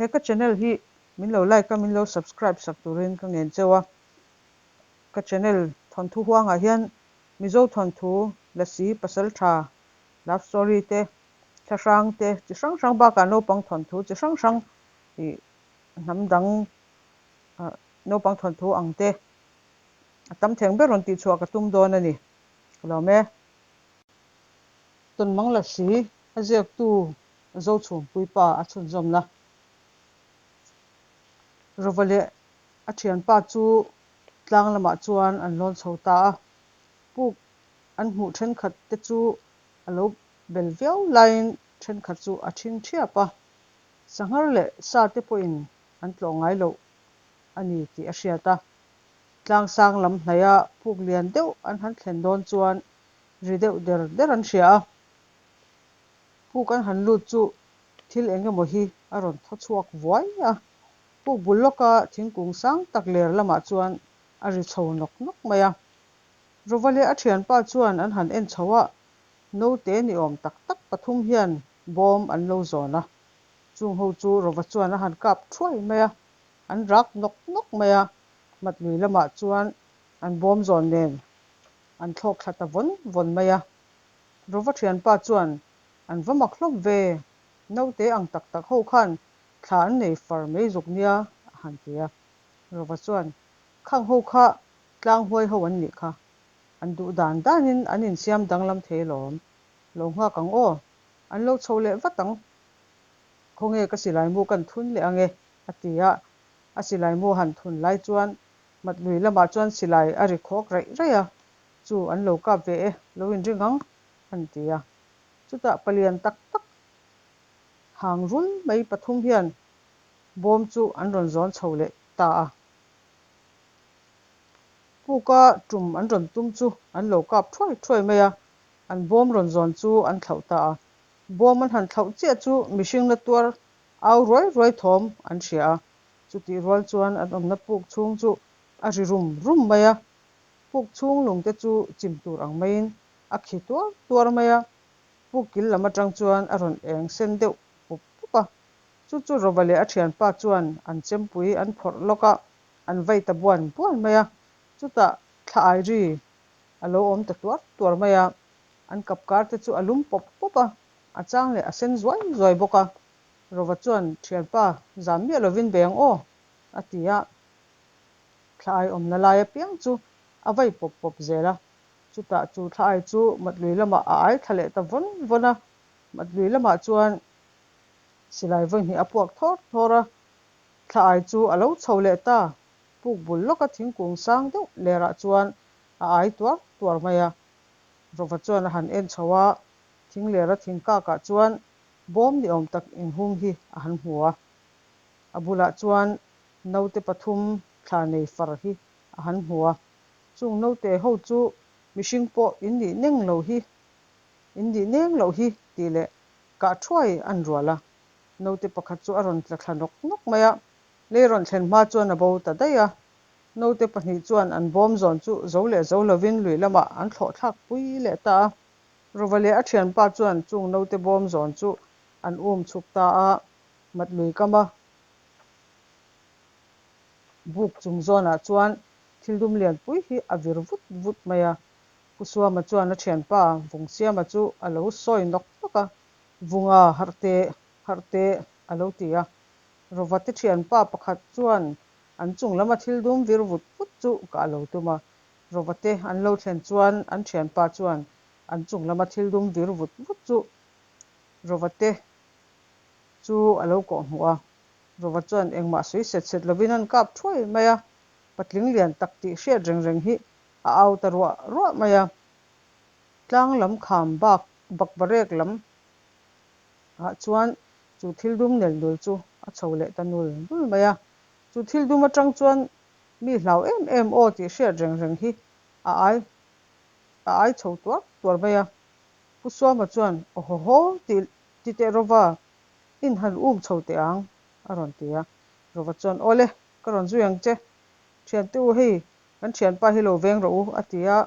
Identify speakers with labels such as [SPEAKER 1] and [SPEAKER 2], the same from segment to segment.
[SPEAKER 1] He ka channel hi min lo like a, min lo subscribe sak turin ka ngen cheu a. Ka channel thawnthu huangah hian Mizo thawnthu, Lasi, Pasaltha, love story te, thlahrang te chi hrang hrang bakah naupang thawnthu chi hrang hrang ih hnam dang naupang thawnthu ang te a tam theng ber rawn tihchhuah ka tum dawn a ni. Ka lawm e. Tawnmang Lasi a ziaktu Zochhungpui pa a chhunzawmna. Rova leh a thianpa chu tlang lamah chuan an lawn chho ta a, puk an hmuh thenkhat te chu a lo bel viau laiin thenkhat chu a thing thiap a, sanghar leh sa te pawhin an tlawh ngai loh a ni tih a hriat a. Tlang sang lam hnaia puk lian deuh an han thlen dawn chuan ri deuh der der an hria a. Puk an han lut chu thil eng emaw hi a rawn thaw chhuak vuai a, puk bul lawka thingkung sang tak ler lamah chuan a ri chho nawk nawk mai a. Rova leh a thianpa chuan an han en chho a, naute ni awm tak tak pathum hian bawm an lo zawn a. Chung ho chu Rova chuan a han kap thuai mai a, an rak nawk nawk mai a, mat lui lamah chuan an bawm zawn nen an thlawk thla ta vawn vawn mai a. Rova thianpa chuan an va mak hlawm ve, naute ang tak tak ho khan thla an nei far mai zuk nia a han ti a. Rova chuan khang ho kha Tlang huai ho an nih kha. An duh dan danin an insiam danglam thei alawm. Lo nghak ang aw. An lo chho leh vat ang. Khawnge ka silai mu kan thun leh ange, a ti a. A silai mu han thun lai chuan mat lui lamah chuan silai a ri khawk raih raih a. Chu an lo kap ve e, lo inring ang, an ti a. Chutah palian tak tak hang rul mai pathum hian bawm chu an rawn zawn chho leh ta a. Puka tum an rawn tum chu an lo kap thuai thuai mai a, an bawm rawn zawn chu an thlauh ta a. Bawm an han thlauh chiah chu mihring la tuar au ruai ruai thawm an hria a, chutih rual chuan an awmna puk chhung chu a ri rum rum mai a, puk chhung lungte chu chim tur ang maiin a khi tuar tuar mai a, puk kil lam atang chuan a rawn eng sen deuh pup pup a, chu chu Rova leh a thianpa chuan an chempui an phawrh lawk a, An vei ta buan buan mai a, chutah thla ai ri a lo awm ta tuar tuar mai a, an kap kar te chu a lum pawp pawp a, a chang leh a sen zuai zuai bawk a. Rova chuan, Thianpa, zam miah lovin bei ang aw, a ti a. Thla ai awmna lai apiang chu a vei pawp pawp zel a, chutah chu thla ai chu Matlui lamah a ai thla leh ta vawn vawn a, Matlui lamah chuan silai vawi hnih a puak thawr thawr a, Thla ai chu a lo chho leh ta, puk bul lawka thingkung sang deuh lerah chuan a ai tuar tuar mai a. Rova chuan a han en chho a, thing lera thing kakah chuan bawm ni awm tak inhung hi a han hmu a. A bulah chuan naute pathum thla nei far hi a han hmu a. Chung naute ho chu mihring pawh in nih neng lo hi, in nih neng loh hi tih leh kah thuai an rual a. Naute pakhat chu a rawn tla thla nawk nawk mai a, lei rawn thlen hma chuan a bo ta daih a. Naute pahnih chuan an bawm zawn chu zo leh zo lovin lui lamah an thlawh thlak pui leh ta a. Rova leh a thianpa chuan chung naute bawm zawn chu an um chhuk ta a, mat lui kam a buk chung zawnah chuan thil dum lian pui hi a vir vut vut mai a. Pu Suama chuan a thianpa Vungsiama chu a lo sawi nawk nawk a, Vunga harh teh, harh teh, a lo ti a. Rovate thianpa pakhat chuan an chung lama thil dum vir vut vut chu kah a lo tum a. Rovate an lo thlen chuan an thianpa chuan an chung lama thil dum vir vut vut chu Rovate chu a lo kawh hmuh a. Rova chuan engmah sawi set set lovin an kap thuai mai a, patling lian tak tih hriat reng reng hi a au ta ruah ruah mai a. Tlang lam kham bak Bakbarek lam ah chuan chu thil dum nel nul chu a chho leh ta nul nul mai a. Chu thil dum atang chuan mi hlau em em aw tih hriat reng reng hi a ai a ai chho tuar tuar mai a. Pu Suama chuan aw haw haw tih ti teh Rova, in han um chho teh ang a rawn ti a. Rova chuan aw le, ka rawn zui ang che. Thiante u hei kan thianpa hi lo veng rawh u a ti a.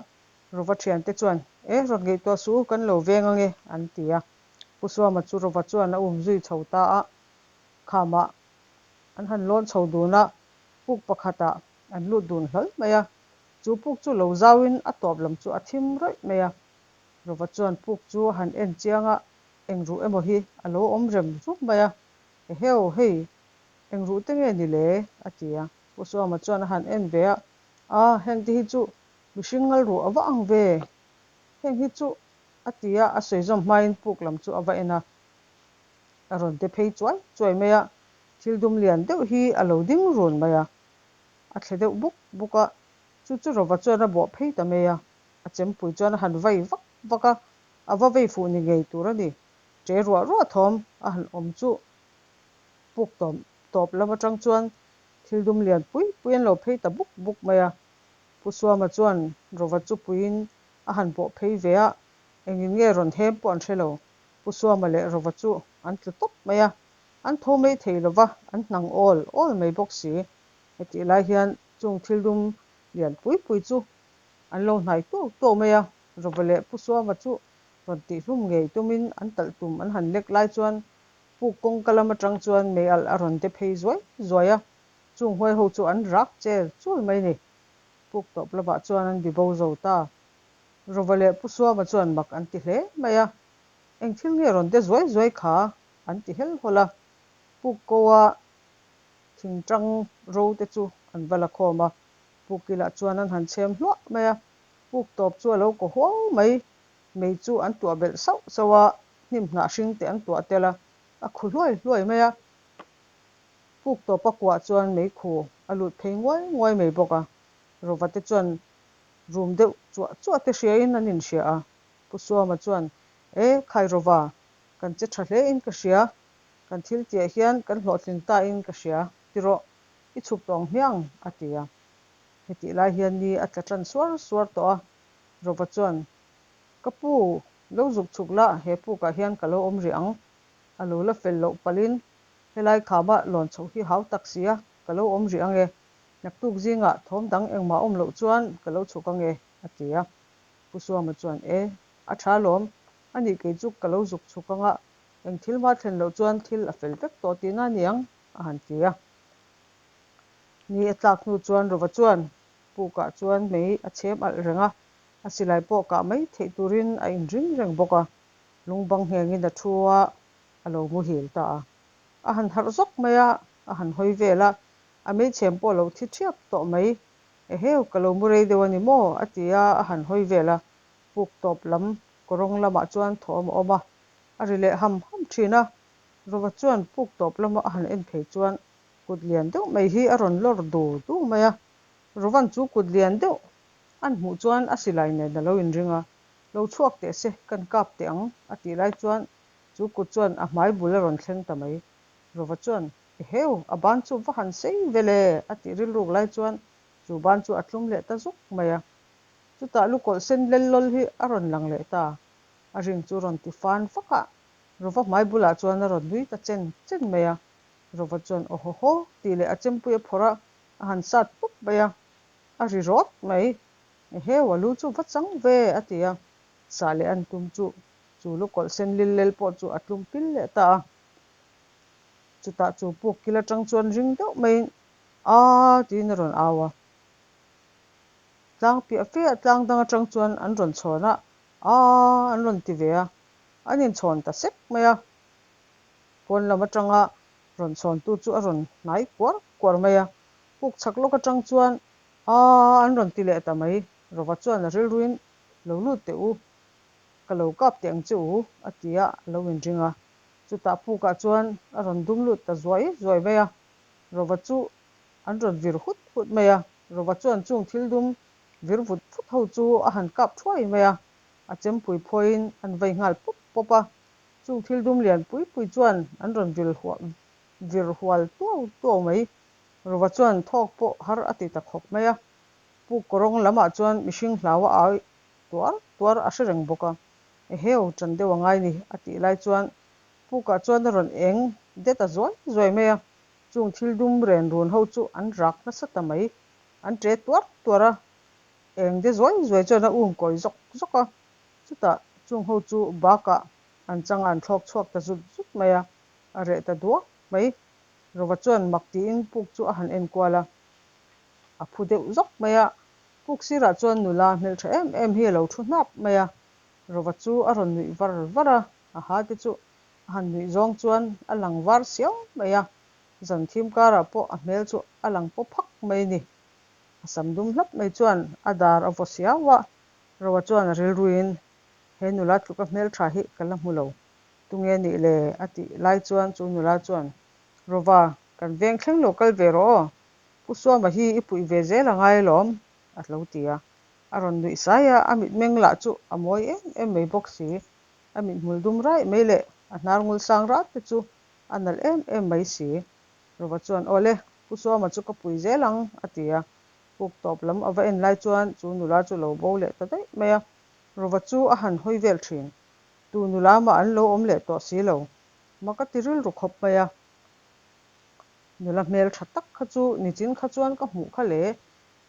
[SPEAKER 1] Rova thiante chuan, E, rawn ngaihtuah suh u, kan lo veng ange, an ti a. Pu Suama chu Rova chuan a um zui chho ta a, khamah An han lawn chho dun a, puk pakhatah an lut dun hlawl mai a. Chu puk chu lo zauin a tawp lam chu a thim rawih mai a. Rova chuan puk chu a han en chiang a, eng ruh emaw hi a lo awm rem rum mai a. Eheu, hei eng ruh te nge ni le? a ti a. Pu Suama chuan a han en ve a, A, heng te hi chu mihring ngal ruh a va ang ve, heng hi chu a ti a, a sawi zawm hmain puk lam chu a va en a. A rawn de phei chuai chuai mai a, thil dum lian deuh hi a lo ding run mai a, a thle deuh buk buk a, chu chu Rova chuan a bawh phei ta mai a, a chempui chuan a han vai vak vak a, a va vei fuh ni ngei tur a ni, ṭe ruah ruah thawm a han awm chu puk tawm tawp lam aṭang chuan thil dum lian pui pui an lo phei ta buk buk mai a, Pu Suama chuan Rova chu puiin a han bawh phei ve a, engin nge rawn hem pawh an hre lo. Pu Suama leh Rova chu an tlu tawp mai a, an tho mai thei lo va, an hnang awl awl mai bawk si. Hetih lai hian chung thil dum lian pui pui chu an lo hnai tuau tuau mai a, Rova leh Pu Suama chu rawn tihhlum ngei tumin an talh tum an han lek lai chuan puk kawngka lam atang chuan mei alh a rawn de phei zuai zuai a, chung huai ho chu an rak chel chul mai ni. Puk tawp lovah chuan an bibo zo ta. Rova leh Pu Suama chuan mak an ti hle mai a, Eng thil nge rawn de zuai zuai kha? an ti hel hawl a. Puk koa thingtang ro te chu an va la khawm a, Puk kilah chuan an han chhem hluah mai a. Puk tawp chu a lo kaw huau mai, mei chu an tuah belh sauh sauh a, hnim hnah hring te an tuah tel a, a khu hluai hluai mai a. Puk tawpa kuah chuan meikhu a lut phei nguai nguai mai bawk a. Rova te chuan rum deuh chuah chuah te hriain an inhria a. Pu Suama chuan, E, khai Rova, kan che tha hle in ka hria, kan thil tihah hian kan hlawhtling ta in ka hria, ti rawh, i chhuk tawng hmiang, a ti a. Hetih lai hian ni a tla tan suar suar tawh a, Rova chuan, Ka pu, lo zuk chhuk la, he pukah hian ka lo awm rih ang, a lo la fel loh palhin helai khama lawn chhoh hi hau tak si a, ka lo awm rih ang e, naktuk zingah thawm dang engmah awm loh chuan ka lo chhuk ang e, a ti a. Pu Suama chuan, E, a tha alawm, a nih kei chu ka lo zuk chhuk anga eng thil hma thlen loh chuan thil a fel vek tawh tihna a ni ang, a han ti a. Ni a tlak hnu chuan Rova chuan pukah chuan mei a chhem alh reng a, a silai pawh kah mai theih turin a inring reng bawk a, lungbang nghengin a thu a, a lo muhil ta a. A han harh zawk mai a, a han hawi vel a, a meichhem pawh a lo thi thiap tawh mai. Eheu, ka lo mu rei deuh a ni maw? a ti a, a han hawi vel a, puk tawp lam kawrawng lamah chuan thawm a awm a, a ri leh ham ham thin a. Rova chuan puk tawp lama a han en phei chuan kut lian deuh mai hi a rawn lawr du du mai a. Rovan chu kut lian deuh an hmuh chuan a silai nen a lo inring a, Lo chhuak teh se, kan kap teh ang, a tih lai chuan chu kut chuan a hmai bul a rawn thleng ta mai. Rova chuan, Eheu, a ban chu va han sei ve le, a tih rilruk lai chuan chu ban chu a tlum leh ta zuk mai a. Chutah lukawlh sen lel lawl hi a rawn lang leh ta. A ring chu rawn ti fan vak a, Rova hmai bulah chuan a rawn nui ta chen chen mai a. Rova chuan, Awhawhaw, tih leh a chempui a phawrh a, a han sat pup mai a. A ri rawt mai. Eheu, a lu chu va chang ve, a ti a. Sah leh an tum chu, chu lukawlh sen lil lel pawh chu a tlum pil leh ta a. Chutah chu puk kil atang chuan ring deuh maiin Aa tiin a rawn au a. Tlang piah feah tlang dang atang chuan an rawn chhawn a, Aa an rawn ti ve a. An inchhawn ta sek mai a. Pawn lam atanga rawn chhawntu chu a rawn hnai kuar kuar mai a. Puk chhak lawk atang chuan Aa an rawn ti leh ta mai. Rova chuan a rilruin Lo lut teh u, ka lo kap teh ang che u a ti a, a lo inring a. Chutah pukah chuan a rawn dum lut ta zuai zuai mai a, Rova chu an rawn vir hut hut mai a. Rova chuan chung thil dum vir vut vut ho chu a han kap thuai mai a, a chempui phawiin an vei nghal pawp pawp a. Chung thil dum lian pui pui chuan an rawn vil vir hual tuau tuau mai. Rova chuan thawk pawh har a ti ta khawp mai a. Puk kawrawng lamah chuan mihring hlau a au tuar tuar a hre reng bawk a. Eheu, ṭan deuh a ngai ni, a tih lai chuan pukah chuan a rawn eng det a zuai zuai mai a, chung thil dum ren run ho chu an rak nasa ta mai. An ṭe tuar tuar a, eng de zuai zuai chuan a um kawi zawk zawk a, chutah chung ho chu bakah an changah an thlawk chhuak ta zut zut mai a, a reh ta duak mai. Rova chuan mak tiin puk chu a han en kual a, a phu deuh zawk mai a. Puk sirah chuan nula hmeltha em em hi a lo thu hnap mai a. Rova chu a rawn nuih var var a, a ha te chu a han nuih zawng chuan a lang var siau mai a, zan thim karah pawh a hmel chu a lang paw phak mai a ni. A sam dum hlap mai chuan a dar a vaw siau a, Rova chuan a rilruin, He nula tluka hmeltha hi ka la hmu lo, tunge nih le? a tih lai chuan chu nula chuan, Rova, kan veng thleng lo kal ve rawh aw, Pu Suama hi i puih ve zel a ngai alawm, a lo ti a. A rawn nuih sai a, a mitmeng lah chu a mawi em em mai bawk si. A mithmul dum raih mai leh a hnar ngul sang rat te chu a nalh em em mai si. Rova chuan, Aw le, Pu Suama chu ka pui zel ang, a ti a. Puk tawp lam a va en lai chuan chu nula chu lo bo leh ta daih mai a. Rova chu a han hawi vel thin. Tu nula mah an lo awm leh tawh si lo. Mak a ti rilru khawp mai a. Nula hmel tha tak kha chu nichin kha chuan ka hmuh kha le,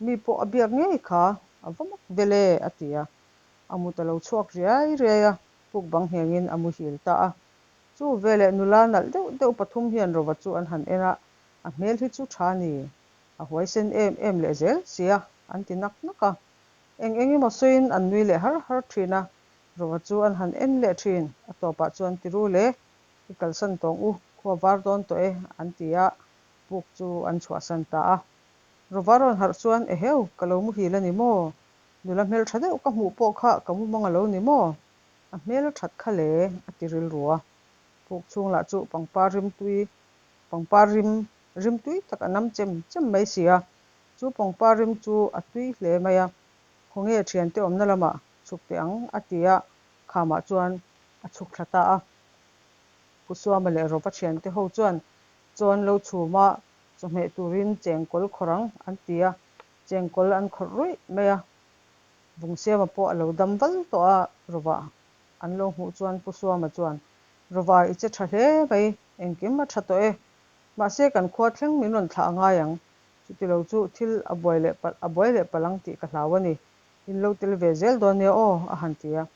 [SPEAKER 1] mi pawh a biak ngei kha a va mak vel e, a ti a. A mut a lo chhuak riai riai a, puk bang nghengin a muhil ta a. Chu veleh nula nalh deuh deuh pathum hian Rova chu an han en a, a hmel hi chu tha ni, a huaisen em em leh zel sia, an ti nak nak a. Eng eng emaw sawiin an nui leh har har thin a, Rova chu an han en leh thin, a tawpah chuan ti ru le, i kalsan tawng u, khua var dawn tawh e, an ti a, puk chu an chhuahsan ta a. Rova rawn harh chuan, Eheu, ka lo muhil a ni maw? Nula hmeltha deuh ka hmuh pawh kha ka mumang a lo ni maw? A hmel a that kha le, a ti rilru a. Puk chhung lah chu pangpar rimtui, pangpar rim, rimtui tak a nam chem chem mai si a. Chu pangpar rim chu a tui hle mai a, khawnge thiante awmna lamah chhuk teh ang, a ti a, khamah chuan a chhuk thla ta a. Pu Suama leh Rova thiante ho chuan chaw an lo chhum a, chawhmeh turin chengkawl khawrh ang an ti a, chengkawl an khawrh ruih mai a. Vungsiama pawh a lo dam val tawh a, Rova an lo hmuh chuan Pu Suama chuan, Rova i che tha hle mai, engkim a tha tawh e. Mahse kan khua thleng min rawn thlah a ngai ang, chutilo chu thil a buai leh palh a buai leh palh ang tih ka hlau a ni. In lo tel ve zel dawn nia aw, a han ti a.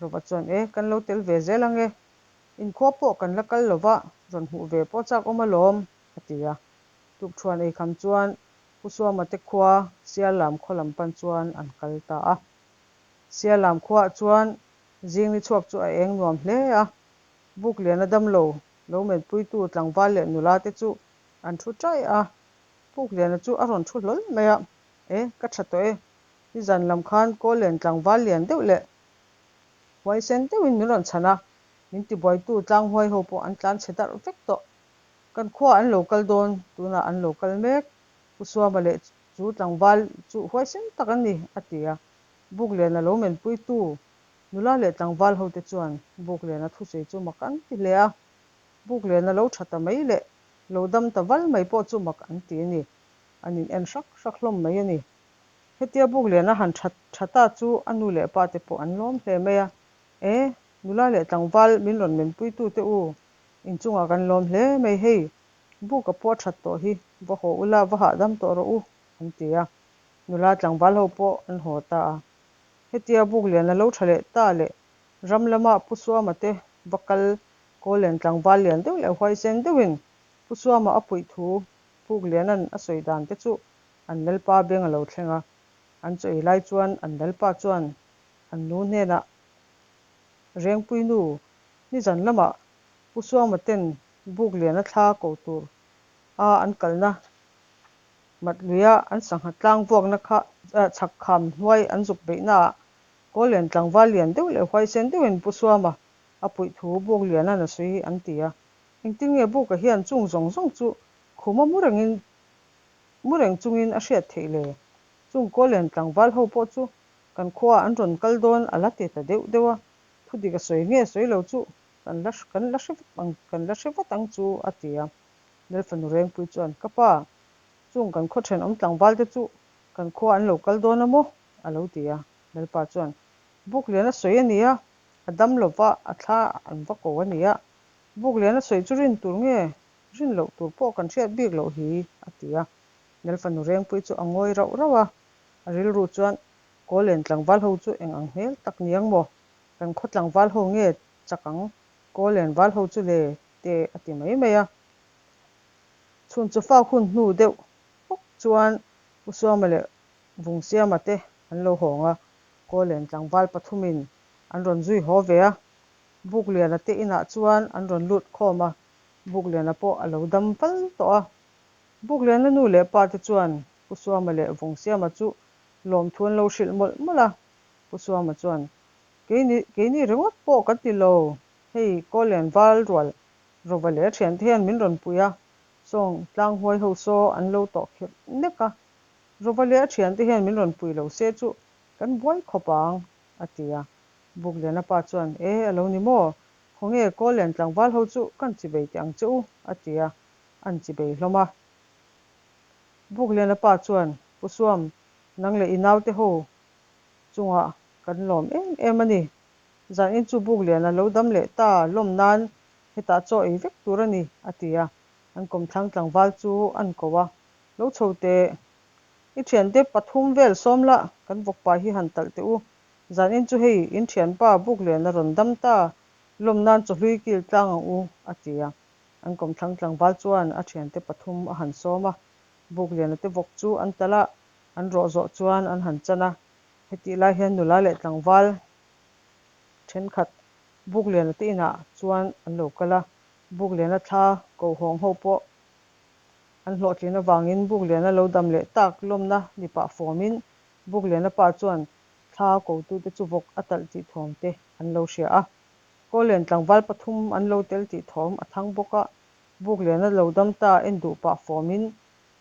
[SPEAKER 1] Rova chuan, E, kan lo tel ve zel ang e. Inkhua pawh kan la kal lova, rawn hmuh ve pawh chak awm alawm, a ti a. Tukṭhuan eikham chuan Pu Suama te khua Sialam khaw lam pan chuan an kal ta a. Sialam khuaah chuan zing ni chhuak chu a eng nuam hle a. Bukliana damlo lo menpuitu tlangval leh nula te chu an thu ṭaih a. Pukliana chu a rawn thu hlawl mai a, E, ka ṭha tawh e. Nizan lam khan Kawllen tlangval lian deuh leh huaisen deuhin min rawn chhan a, min tibuaitu tlanghuai ho pawh an tlan chhe darh vek tawh. Kan khua an lo kal dawn, tunah an lo kal mek. Pu Suama leh chu tlangval chu huaisen tak an ni, a ti a. Bukliana lo menpuitu nula leh tlangval hote chuan Bukliana thusawi chu mak an ti hle a. Bukliana lo tha ta mai leh lo dam ta val mai pawh chu mak an ti a ni. An in en hrak hrak hlawm mai a ni. Hetia Bukliana han tha tha ta chu a nu leh pa te pawh an lawm hle mai a. E, nula leh tlangval min rawn menpuitute u, inchungah kan lawm hle mai hei, Buka pawh a that tawh hi, va haw ula, va hahdam tawh rawh u, an ti a. Nula tlangval ho pawh an haw ta a. Hetia Bukliana lo tha leh ta leh ram lama Pu Suama te va kal Kawllen tlangval lian deuh leh huaisen deuhin Pu Suama a puih thu Pukliana'n a sawi dan te chu an lalpa beng a lo thleng a. An chaw ei lai chuan an lalpa chuan an nu hnenah Rengpui nu, nizan lamah Pu Suama ten buk liana thla ko tur a an kalna mat luia an sangha tlang vuakna kha chhak kham hnuai an zuk beihnaah Kawllian tlangval lian deuh leh huaisen deuhin Pu Suama a puih thu buk liana'n a sawi an ti a. Engtin nge buka hian chung zawng zawng chu khuma mu rengin mu reng chungin a hriat theih le? Chung Kawllian tlangval ho pawh chu kan khuaah an rawn kal dawn a la ti ta deuh deuh a, thu dik a sawi nge sawi lo chu kan la kan la hre vat ang kan la hre vat ang chu a ti a. Lalfanu Rengpui chuan, Ka pa, chung kan khaw thenawm tlangval te chu kan khua an lo kal dawn a maw? a lo ti a. Lalpa chuan, Buklian a sawi a nia, a dam lova a thla an va ko a nia. Buklian a sawi chu rin tur nge rin loh tur pawh kan hriat bik loh hi, a ti a. Lalfanu Rengpui chu a ngawi rauh rauh a, a rilru chuan Kawllen tlangval ho chu eng ang hmel tak niang maw? Kan khaw tlangval ho nge chak ang Kawllen val ho chu le te a ti mai mai a. Chhun chawfak hun hnu deuh bawk chuan Pu Suama leh Vungsiama te an lo hawng a, Kawllen tlangval pathumin an rawn zui haw ve a. Bukliana te inah chuan an rawn lut khawm a, Bukliana pawh a lo dam fal tawh a. Bukliana nu leh pa te chuan Pu Suama leh Vungsiama chu lawmthu an lo hrilh mawlh mawlh a. Pu Suama chuan, Keini keini ringawt pawh kan ti lo, hei Kawllen val rual Rova leh a thiante hian min rawn pui a, sawng tlanghuai ho saw an lo tawh khirh nek a, Rova leh a thiante hian min rawn pui lo se chu kan buai khawp ang, a ti a. Bukliana pa chuan, E, a lo ni maw? Khawnge Kawllen tlangval ho chu kan chibei teh ang che u, a ti a, an chibei hlawm a. Bukliana pa chuan, Pu Suam, nang leh i naute ho chungah kan lawm em em a ni. Zanin chu Bukliana lo dam leh ta lawm nan hetah chaw ei vek tur a ni, a ti a. An kawmthlang tlangval chu an ko a, Lo chho teh, i thiante pathum vel sawm la, kan vawkpa hi han talh teh u. Zanin chu hei in thianpa Bukliana rawn dam ta lawm nan chawhlui kil tlang ang u, a ti a. An kawmthlang tlangval chuan a thiante pathum a han sawm a. Bukliana te vawk chu an talh a, an rawh zawh chuan an han chan a. Hetih lai hian nula leh tlangval thenkhat Bukliana te inah chuan an lo kal a, Bukliana thla kohawng ho pawh an hlawhtlin avangin Bukliana lo dam leh tak lawmna ni pah fawmin Bukliana pa chuan thla kotute chu vawk a talh tih thawm te an lo hria a. Kawllen tlangval pathum an lo tel tih thawm a thang bawk a, Bukliana lo dam ta en duh pah fawmin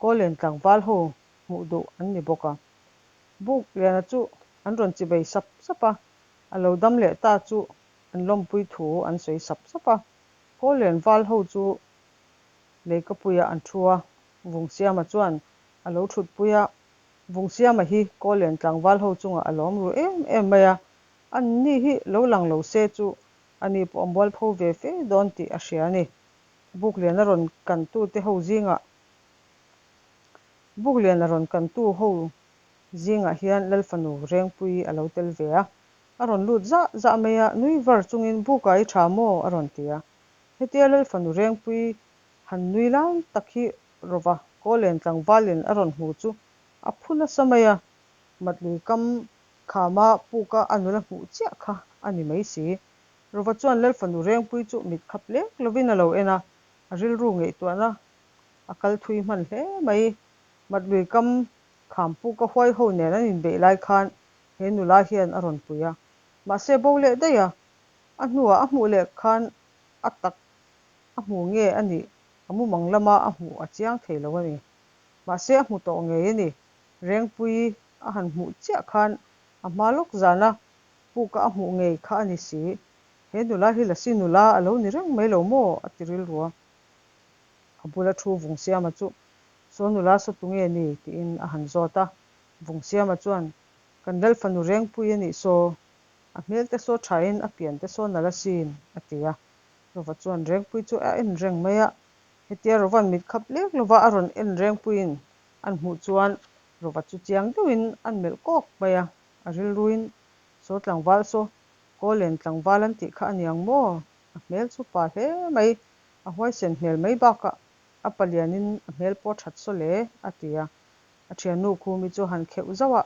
[SPEAKER 1] Kawllen tlangval ho hmuh duh an ni bawk a. Bukliana chu an rawn chibei sap sap a, a lo dam leh ta chu an lawmpui thu an sawi sap sap a. Kawllen val ho chu leikapuiah an thu a, Vungsiama chuan a lo thutpui a. Vungsiama hi Kawllen tlangval ho chungah a lawm ru em em mai a, anni hi lo lang lo se chu ani pawh a mualpho ve fe dawn tih a hria a ni. Bukliana rawn kantute ho zingah Bukliana rawn kantu ho zingah hian Lalfanu Rengpui a lo tel ve a, a rawn lut zah zah mai a, nui var chungin Buka i tha maw? a rawn ti a. Hetia Lalfanu Rengpui han nui lai tak hi Rova Kawlen tlangvalin a rawn hmu chu a phu nasa mai a, Matlui kam khama puka a nula hmuh chiah kha a ni mai si. Rova chuan Lalfanu Rengpui chu mit khap lek lovin a lo en a, a rilru ngaihtuahna a kal thui hman hle mai. Matlui kam kham puka huai ho nen an inbeih lai khan he nula hian a rawn pui a, mahse bo leh daih a, a hnuah a hmuh leh khan a tak a hmu nge a nih a mumang lama a hmuh a chiang thei lo a ni. Mahse a hmu tawh ngei a ni. Rengpui a han hmuh chiah khan a hma lawk zana puka a hmuh ngei kha a ni si. He nula hi Lasi nula a lo ni reng mai lo maw? a ti rilru a. A bula thu Vungsiama chu Saw nula saw tu nge ni? tiin a han zawt a. Vungsiama chuan, Kan Lalfanu Rengpui a nih saw, a hmel te saw thain a pian te saw nalh asin, a ti a. Rova chuan Rengpui chu a en reng mai a. Hetia Rova'n mit khap lek lova a rawn en Rengpuiin an hmuh chuan Rova chu chiang deuhin an melh kawk mai a. A rilruin, Saw tlangval saw, Kawlen tlangval an tih kha a niang maw? A hmel chu pa hle mai, a huaisen hmel mai bakah a palianin a hmel pawh a that saw hle, a ti a. A thiannu Khumi chu a han kheuh zauh a,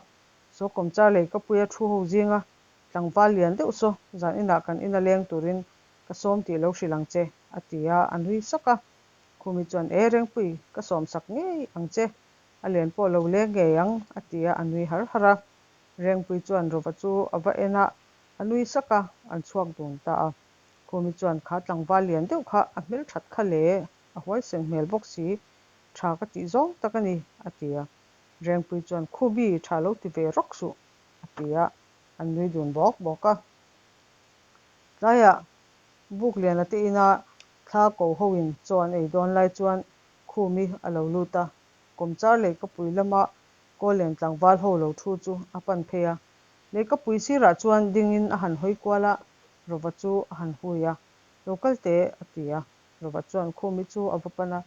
[SPEAKER 1] Saw kawmchar lei ka puia thu ho zinga tlangval lian deuh saw zan inah kan ina leng turin ka sawm tih lo hrilh ang che, a ti a, a nui sak a. Khumi chuan, E Rengpui, ka sawm sak ngei ang che, a len pawh lo leng ngei ang, a ti a, a nui har har a. Rengpui chuan Rova chu a va en a, a nui sak a, an chhuak dun ta a. Khumi chuan, Kha tlangval lian deuh kha a hmelthat kha le, a huaisen hmel bawk si, tha ka tih zawng tak a ni, a ti a. Rengpui chuan, Khumi, tha lo ti ve rawk suh, a ti a, an nui dun bawk bawk a. Tlaiah Bukliana te ina thla ko hoin chaw an ei dawn lai chuan Khumi a lo lut a, kawmchar leikapui lama Kawllen tlangval ho lo thu chu a pan phei a. Leikapui sirah chuan dingin a han hawi kual a, Rova chu a han hui a, Lo kal teh, a ti a. Rova chuan Khumi chu a va pan a,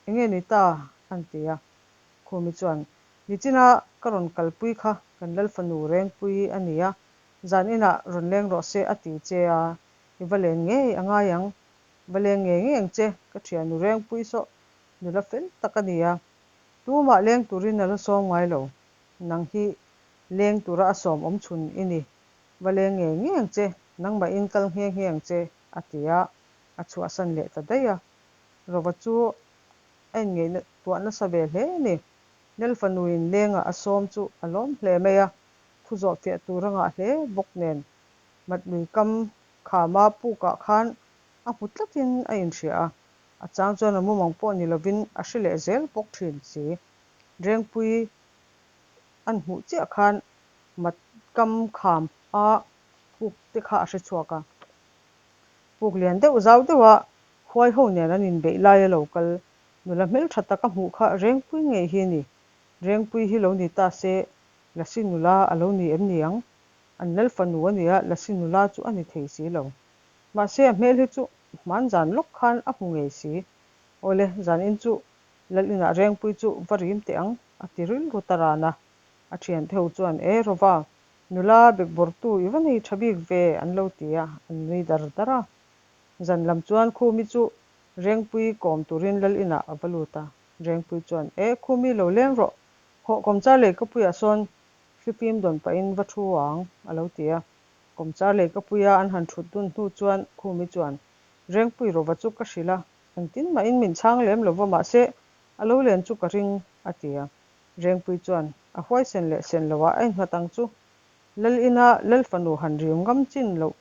[SPEAKER 1] Enge ni ta? an ti a. Khumi chuan, Nichina ka rawn kalpui kha kan Lalfanu Rengpui a ni a, zan inah rawn leng rawh se a ti che a, i va len ngei a ngai ang. Va leng ngei ngei ang che, ka thiannu Rengpui saw. Nula fel tak a ni a, tumah leng turin a la sawm ngai lo. Nang hi leng tura a sawm awm chhun i ni. Va leng ngei ngei ang che, nangmahin kal nghe nghe ang che, a ti a, a chhuahsan leh ta daih a. Rova chu a inngaihtuah nasa ve hle a ni. Lal fanuin lengah a sawm chu a lawm hle mai a, thu zawh fiah tur a ngah hle bawk nen Matlui kam khama pukah khan a hmu tlatin a inhria a, a chang chuan a mumang pawh ni lovin a hre leh zel bawk thin si. Rengpui an hmuh chiah khan mat kam kham a puk te kha a hre chhuak a. Puk lian deuh zau deuha huai ho nen an inbeih laia lo kal nula hmeltha tak a hmuh kha Rengpui ngei hi a ni. Rengpui hi lo ni ta se Lasi nula a lo ni em ni ang? An lal fanu a nia, Lasi nula chu a ni thei si lo. Mahse a hmel hi chu hman zan lawk khan a hmu ngei si. Awle, zan in chu lal inah Rengpui chu va rim teh ang, a ti rilru ta ran a. A thiante ho chuan, E Rova, nula bekbawrtu i va nei tha bik ve, an lo ti a, an nui dar dar a. Zan lam chuan Khumi chu Rengpui kawm turin lal inah a va lut a. Rengpui chuan, E Khumi lo leng rawh, hawh kawmchar leikapuiah sawn Thlifim dawn pahin va thu ang, a lo ti a. Kawmchar leikapuia an han thut dun hnu chuan Khumi chuan, Rengpui Rova chu ka hrilh a, engtin mahin min chhang lem lo va mahse a lo len chu ka ring, a ti a. Rengpui chuan, A huaisen leh sen loah a innghat ang chu. Lal ina Lal fanu han rim ngam chin loh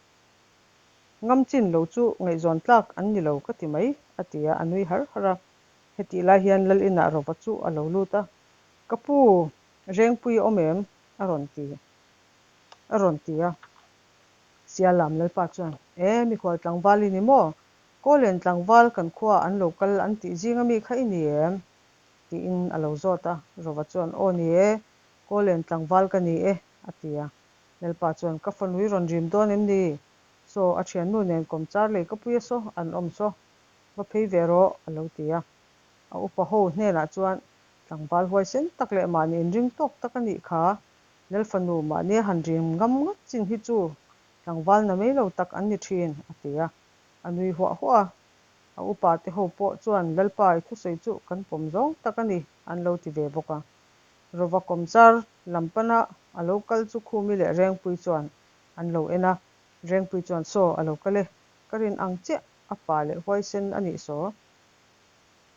[SPEAKER 1] ngam chin lo chu ngaihzawn tlak an ni lo ka ti mai, a ti a, a nui har har a. Hetih lai hian Lal inah Rova chu a lo lut a, Ka pu, Rengpui a awm em? a rawn ti a rawn ti a. Sialam Lalpa chuan, E, mikhual tlangval i ni maw? Kawlen tlangval kan khuaah an lo kal an tih zing ami kha i ni em? tiin a lo zawt a. Rova chuan, Aw ni e, Kawlen tlangval ka ni e, a ti a. Lalpa chuan, Ka fanu i rawn rim dawn em ni? Saw, a thiannu nen kawmchar lei ka pui a saw, an awm saw, va phei ve rawh, a lo ti a. A upa ho hnenah chuan, Tlangval huaisen tak leh mahni inring tawk tak a nih kha. Lal fanu mahnia han rim ngam ngat chin hi chu tlangval na mai lo tak an ni thin, a ti a. A nui huah huah a. A upa te ho pawh chuan Lalpa i thusawi chu kan pawm zawng tak a ni, an lo ti ve bawk a. Rova kawmchar lam pana a lo kal chu Khumi leh Rengpui chuan an lo en a. Rengpui chuan Saw, a lo kal e, ka rin ang chiah a pa leh huaisen a nih saw.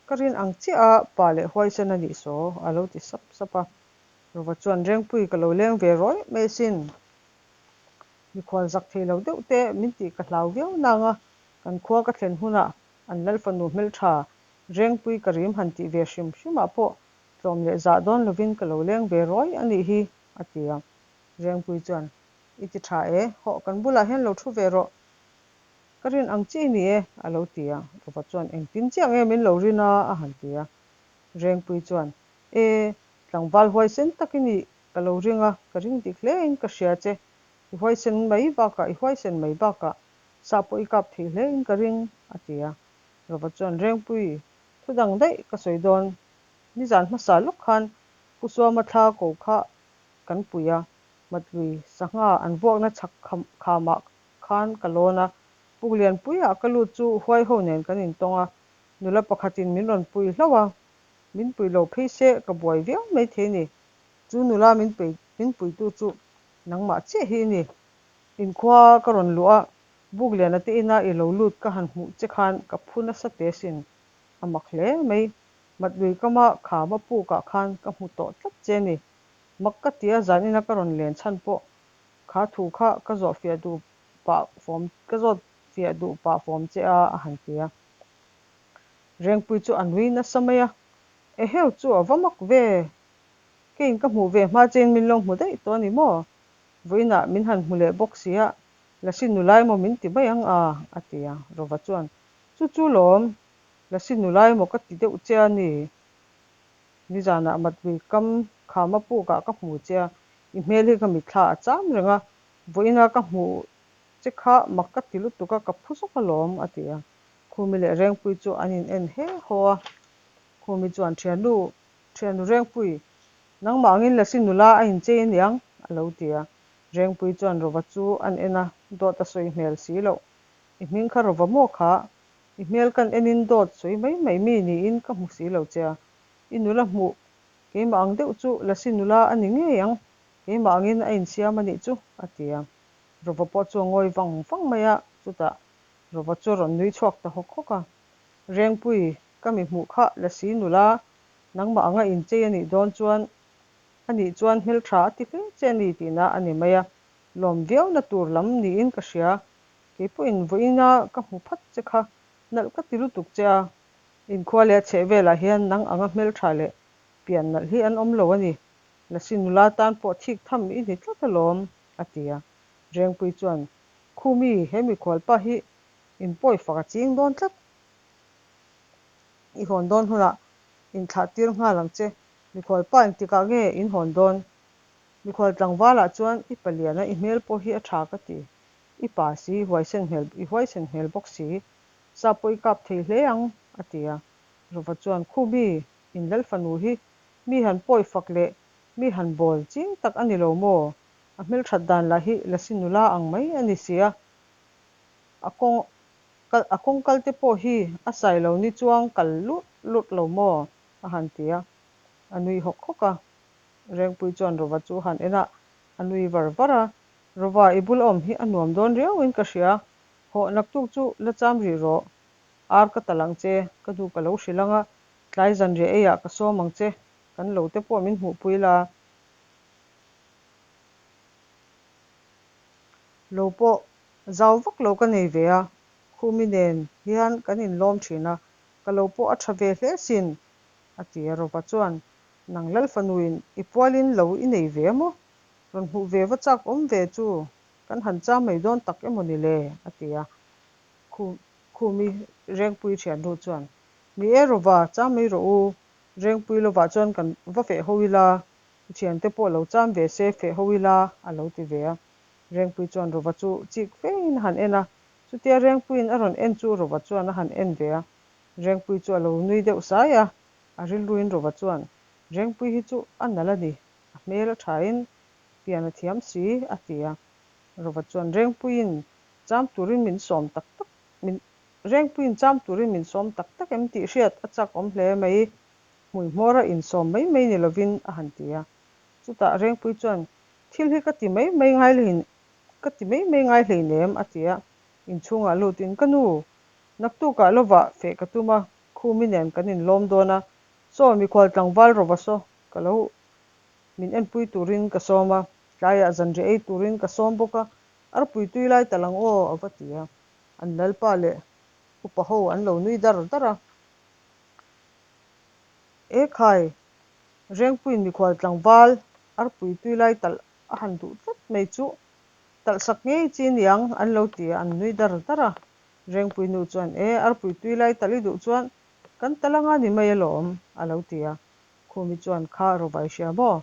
[SPEAKER 1] Ka rin ang chiah a, pa leh huaisen a nih saw, a lo ti sap sap a. Rova chuan, Rengpui ka lo leng ve rawih mai asin. Mikhual zak thei lo deuh te min tih ka hlau viau nang a, kan khua ka thlen hunah an lal fanu hmeltha Rengpui ka rim han tih ve hrim hrimah pawh tlawm leh zah dawn lovin ka lo leng ve rawih a nih hi, a ti a. Rengpui chuan, I ti tha e, hawh kan bulah hian lo thu ve rawh. Ka rin ang chiah i ni e, a lo ti a. Rova chuan, Engtin chiah nge min lo rin a? a han ti a. Rengpui chuan, E, tlangval huaisen tak i nih ka lo ring a, ka ring dik hle in ka hria che. I huaisen mai bakah, i huaisen mai bakah sah pawh i kap thei hle in ka ring, a ti a. Rova chuan, Rengpui, thu dang daih ka sawi dawn. Nizan hmasa lawk khan Pu Suama thla ko kha kan pui a, Matlui sangha an vuakna chhak khamah khan ka lawn a, Puklianpuiah ka lut chu huai ho nen kan intawng a, nula pakhatin min rawn pui hlauh a, min pui lo phei se ka buai viau mai thei ni. Chu nula min pei min puitu chu nangmah chiah hi i ni. Inkhua ka rawn luh a, Bukliana te ina i lo lut ka han hmuh che khan ka phu nasa te sin. A mak hle mai. Matlui kama khama pukah khan ka hmu tawh tlat che ni. Mak ka tia zan ina ka rawn len chhan pawh Kha thu kha ka zawh fiah duh pah fawm ka zawt fiah duh pah fawm che a, a han ti a. Rengpui chu a nui nasa mai a, Eheu chu a va mak ve, keiin ka hmuh ve hma chein min lo hmu daih tawh a ni maw? Vawiinah min han hmu leh bawk si a, Lasi nula emaw min ti mai ang a, a ti a. Rova chuan, Chu chu lawm, Lasi nula emaw ka ti deuh che a ni. Nizanah Matlui kam khama pukah ka hmu che a, i hmel hi ka mitthla a cham reng a, vawiina ka hmuh che kha mak ka ti lutuk a, ka phu zawk alawm, a ti a. Khumi leh Rengpui chu an in en he haw a. Khumi chuan, Thiannu, thiannu Rengpui, nangmah angin Lasi nula a inchei aniang, a lo ti a. Rengpui chuan Rova chu an en a, dawt a sawi hmel si loh. I hming kha Rova maw kha? I hmel kan enin dawt sawi mai mai mi niin ka hmu si lo che a. I nula hmuh keimah ang deuh chu Lasi nula a ni ngei ang, keimah angin a insiam a nih chu, a ti a. Rova pawh chu a ngawi vang vang mai a, chutah Rova chu a rawn nui chhuak ta hawk hawk a. Rengpui, ka mi hmuh kha Lasi nula nangmah anga inchei a nih dawn chuan a nih chuan hmeltha a ti hle che a ni tihna a ni mai a, lawm viauna tur lam niin ka hria. Kei pawhin vawiina ka hmu phat che kha nalh ka ti lutuk che a, inkhua leh a chheh velah hian nang anga hmeltha leh pian nalh hi an awm lo a ni. Lasi nula tan pawh thik tham i ni tlat alawm, a ti a. Rengpui chuan, Khumi, he mikhualpa hi inpawi fak a ching dawn tlat. I hawn dawn hunah inthlah tir nghal ang che. Mikhualpa engtikah nge in hawn dawn? Mikhual tlangvalah chuan i paliana i hmel pawh hi a tha ka ti. I pa si, huaisen hmel, i huaisen hmel bawk si. Sa pawh i kap thei hle ang, a ti a. Rova chuan, Khumi, in lal fanu hi mi han pawi fak leh mi han bawl ching tak a ni lo maw? A hmelthat dan lah hi Lasi nula ang mai a ni si a. A kawng kal, a kawng kal te pawh hi a sai lo ni chuang kal lut lut lo maw? a han ti a. A nui hawk hawk a. Rengpui chuan Rova chu a han en a, a nui var var a. Rova, i bula awm hi a nuam dawn riauin ka hria. Hawh, naktuk chu la cham rih rawh. Ar ka talh ang che, ka nu ka lo hrilh ang a, tlai zanriah eiah ka sawm ang che, kan lo te pawh min hmuhpui la. Lo pawh zau vak lo ka nei ve a, Khumi nen hian kan inlawm thin a, ka lo pawh a tha ve hle sin, a ti a. Rova chuan, Nang Lalfanuin i pualin lo i nei ve a maw? Rawn hmuh ve va chak awm ve chu kan han cham mai dawn tak emaw ni le? a ti a. Khumi Rengpui thiannu chuan, Ni e Rova, cham mai rawh u. Rengpui lovah chuan kan va feh ho ila, i thiante pawh lo cham ve se feh ho ila, a lo ti ve a. Rengpui chuan Rova chu chik fein a han en a, chutia Rengpuiin a rawn en chu Rova chuan a han en ve a. Rengpui chu a lo nui deuh sai a, a rilruin Rova chuan, Rengpui hi chu a nalh a ni, a hmel a thain pian a thiam si, a ti a. Rova chuan Rengpuiin cham turin min sawm tak tak min Rengpuiin cham turin min sawm tak tak em tih hriat a chak awm hle mai, hmuihmawra insawm mai mai ni lovin a han ti a. Chutah Rengpui chuan Thil hi ka ti mai mai ngai hlein ka ti mai mai ngai hleinem a ti a. Inchhungah lutin ka nu naktukah lovah feh ka tum a, Khumi nen kan inlawm dawn a, saw mikhual tlangval rawva saw ka lo min enpui turin ka sawm a, tlaiah zanriah ei turin ka sawm bawk a, arpui tui lai tal ang aw a va ti a. An lalpa leh upa ho an lo nui dar dar a. E khai, Rengpuiin mikhual tlangval arpui tui lai talh a han duh tlat mai chu talh sak ngei chi niang an lo ti a, an nui dar dar a. Rengpui nu chuan, E, arpui tui lai talh i duh chuan kan talh anga ni mai alawm, a lo ti a. Khumi chuan, Kha rawva i hria maw?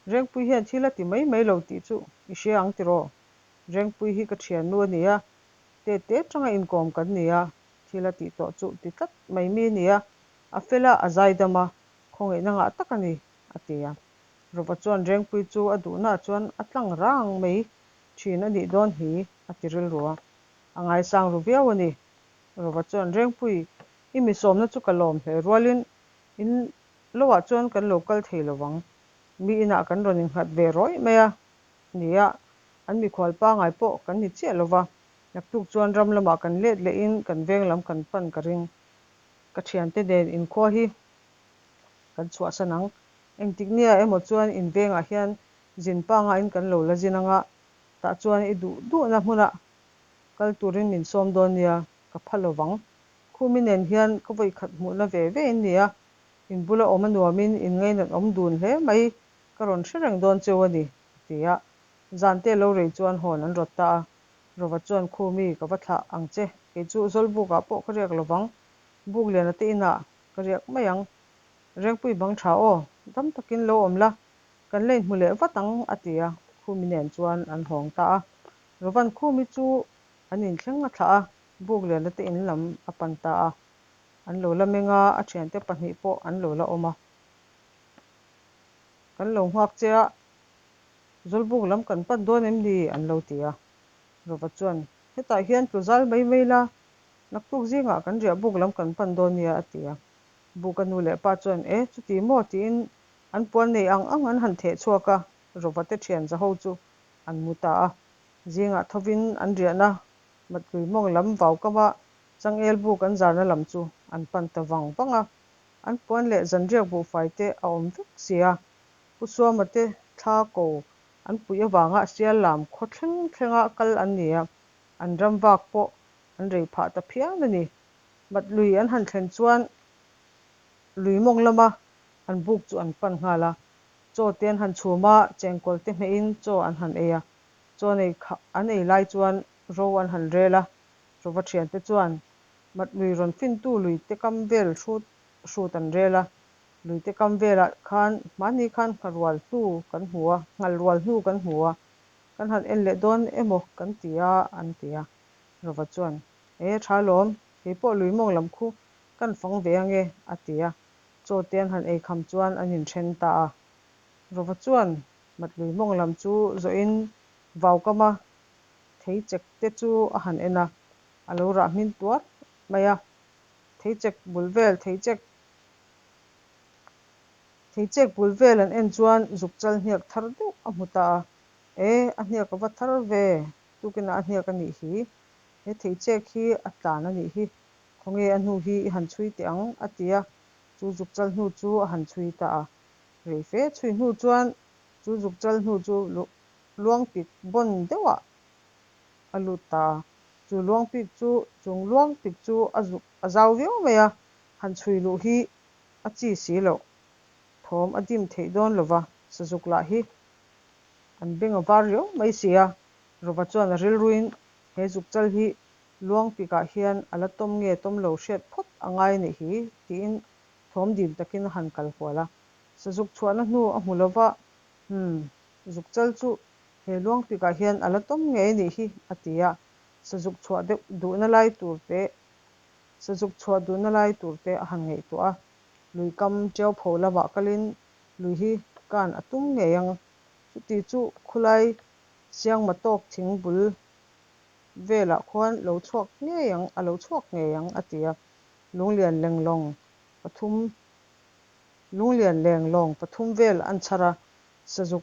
[SPEAKER 1] Rengpui hian thil a ti mai mai lo tih chu i hria ang tiraw? Rengpui hi ka thiannu a ni a, tete tanga inkawm kan ni a, thil a tih tawh chu ti tlat mai mi a ni a, a fel a, a zaidam a, khawngaihna ngah tak a ni, a ti a. Rova chuan Rengpui chu a duhnaah chuan a tlang rang mai thin a nih dawn hi, a ti rilru a. A ngaisang ru viau a ni. Rova chuan Rengpui, i mi sawmna chu ka lawm hle rualin in loah chuan kan lo kal thei lo vang. Mi inah kan rawn innghat ve rawih mai a nia, an mikhual pangai pawh kan ni chiah lo va. Naktuk chuan ram lamah kan let lehin kan veng lam kan pan ka ring. Ka thiante nen inkhua hi kan chhuahsan ang. Engtik nia emaw chuan in vengah hian zin pangain kan lo la zin anga, tah chuan i duh duhna hmunah kal turin min sawm dawn nia, ka pha lo vang. Khumi nen hian ka vawi khat hmuhna ve ve in nia, in bula awm a nuamin in ngainat awm dun hle mai, ka rawn hre reng dawn cheu a ni, a ti a. Zante lo rei chuan hawn an rawt ta a, Rova chuan Khumi ka va thlah ang che, kei chu Zawlbukah pawh ka riak lo vang, Bukliana te inah ka riak mai ang. Rengpui bang tha aw, dam takin lo awm la, kan la inhmu leh vat ang, a ti a, Khumi nen chuan an hawng ta a. Rovan Khumi chu an inthleng a thlah a, Bukliana te in lam a pan ta a. An lo la meng a, a thiante pahnih pawh an lo la awm a. Kan lo nghak che a, Zawlbuk lam kan pan dawn em ni? an lo ti a. Rova chuan, Hetah hian tlu zal mai mai la. Naktuk zingah kan riah buk lam kan pan dawn nia, a ti a. Buka nu leh pa chuan, E, chuti maw? tiin an puan nei ang ang an han theh chhuak a, Rova te thian zaho chu an mu ta a. Zingah thovin an riahna mat lui mawng lam vau kama changel buk an zarna lam chu an pan ta vang vang a. An puan leh zanriak buhfai te a awm vek si a. Pu Suama te thla ko an puih avanga Siallam khaw thleng thlenga kal an ni a, an ram vak pawh an rei phah ta phian a ni. Mat lui an han thlen chuan lui mawng lama an buk chu an pan nghal a. Chaw te an han chhum a, chengkawl te hmehin chaw an han ei a. Chaw nei kha an ei lai chuan ro an han rel a, Rova thiante chuan mat lui rawn fintu lui te kam vel hrut hrut an rel a. Lui te kam velah khan mahni khan ngharual hnu kan hmu a, nghalrual hnu kan hmu a, kan han en leh dawn emaw kan ti a, an ti a. Rova chuan, E, tha lawm, kei pawh lui mawng lam khu kan fang ve ange, a ti a. Chaw te an han ei kham chuan an inthen ta a. Rova chuan mat lui mawng lam chu zawhin vaukama thei chek te chu a han en a, a lo rah hmin tuar mai a. Thei chek bul vel, thei chek Thei chek bul vel an en chuan zuk chal hniak thar deuh a hmu ta a, E, a hniak a va thar ve, tukinah a hniak a nih hi, he thei chek hi a tlan a nih hi, khawnge a hnu hi i han chhui teh ang, a ti a, chu zuk chal hnu chu a han chhui ta a. Rei fe chhui hnu chuan chu zuk chal hnu chu luangpik bawn deuhah a lut ta a, chu luangpik chu chung luangpik chu a zuk a zau viau mai a, han chhui luh hi a chi si loh. Thawm a dim theih dawn lo va, sazuk lah hi an beng a var riau mai si a. Rova chuan a rilruin he zukchal hi luangpikah hian a la tawm nge tawm lo hriat phawt a ngai a nih hi tiin thawm dim takin a han kal hual a. Sazuk chhuahna hnu a hmu lo va, Umm, zukchal chu he luangpikah hian a la tawm ngei a nih hi a ti a. Sazuk chhuah deuh duhna lai tur te Sazuk chhuah duhna lai tur te a han ngaihtuah a, lui kam ṭiau pho lamah kalin lui hi kan a tum ngei ang. Chuti chu khulai Siangma tawk thing bul velah khuan lo chhuak ngei ang, a lo chhuak ngei ang a ti a. Lunglian lenglawng pathum Lunglian lenglawng pathum vel an chhar a, Sazuk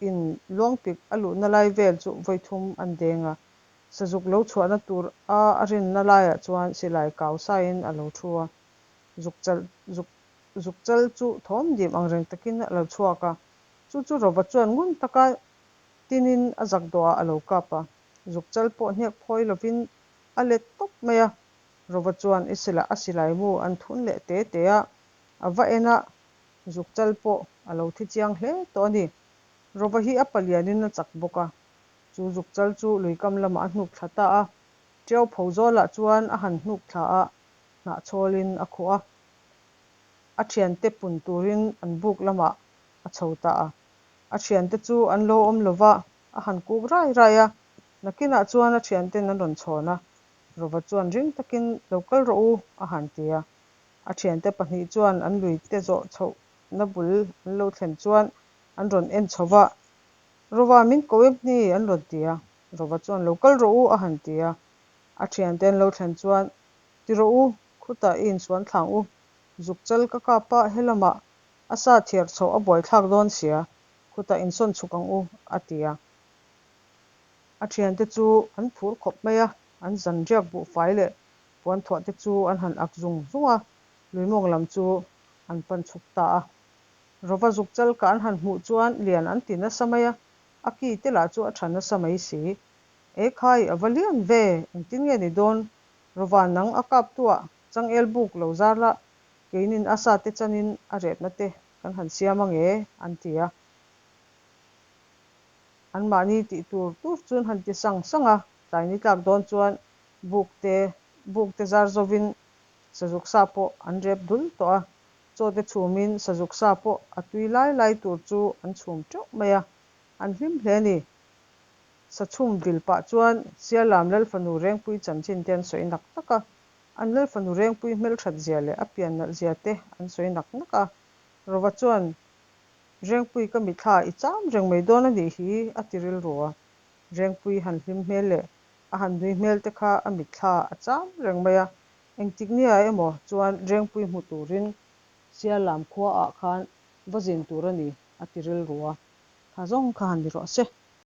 [SPEAKER 1] in luangpik a luhna lai vel chu vawithum an deng a. Sazuk lo chhuahna tur a a rinna laiah chuan silai kau saiin a lo thu a, zuk chal zuk zuk chal chu thawm dim ang reng takin a lo chhuak a, chu chu Rova chuan ngun taka tinin a zak dawhah a lo kap a, zuk chal pawh hniak phawi lovin a let tawp mai a, Rova chuan i sila a silai mu an thun leh te te a, a va en a, zuk chal pawh a lo thi chiang hle tawh a ni. Rova hi a palianin a chak bawk a, Chu zukchal chu luikam lamah a hnuk thla ta a, ṭiau pho zawlah chuan a han hnuk thla a, hnahchhawlin a khuh a. A ṭhiante pun turin an buk lamah a chho ta a. A ṭhiante chu an lo awm lo va, a han kuk rai rai a. Nakinah chuan a ṭhianten an rawn chhawn a, Rova chuan ring takin, Lo kal rawh u, a han ti a. A ṭhiante pahnih chuan an luite zawh chhohna bul an lo thlen chuan an rawn en chho va, Rova min ko em ni? an rawn ti a. Rova chuan lo kal rawh u a han ti a. A thiante an lo thlen chuan, Ti rawh u, khutah i insuan thlang u. Zuk chal ka kap a, helamah a sa thiar chhoh a buaithlak dawn sia, khutah insawn chhuk ang u, a ti a. A thiante chu an phur khawp mai a, an zan riak buhfai leh puanthuah te chu an han ak zung zung a, luimawng lam chu an pan chhuk ta a. Rova zuk chal ka an han hmuh chuan lian an ti nasa mai a, a ki te lah chu a tha nasa mai si. E khai, a va lian ve, engtin nge ni dawn? Rova nang a kap tuah changel buk lo zar la, keinin a sa te chanin a repna te kan han siam ang e, an ti a. Anmahni tih tur tur chuan han ti sang sang a, tlai ni tlak dawn chuan buk te buk te zar zovin sazuk sa pawh an rep dul tawh a, Chaw te chhumin sazuk sa pawh a tui lai lai tur chu an chhum teuh mai a, an hlim hle a ni. Sa chhum vil pah chuan Sialam Lalfanu Rengpui chanchin te an sawi nak nak a, an Lalfanu Rengpui hmelthat zia leh a pian nalh zia te an sawi nak nak a. Rova chuan, Rengpui ka mithla i cham reng mai dawn a nih hi, a ti rilru a. Rengpui han hlim hmel leh. A han nui hmel te kha a mitthla a cham reng mai a. Engtik nia emaw chuan Rengpui hmu turin Siallam khuaah khan va zin tur a ni a ti rilru a. Kha zawng kha han ni rawh se.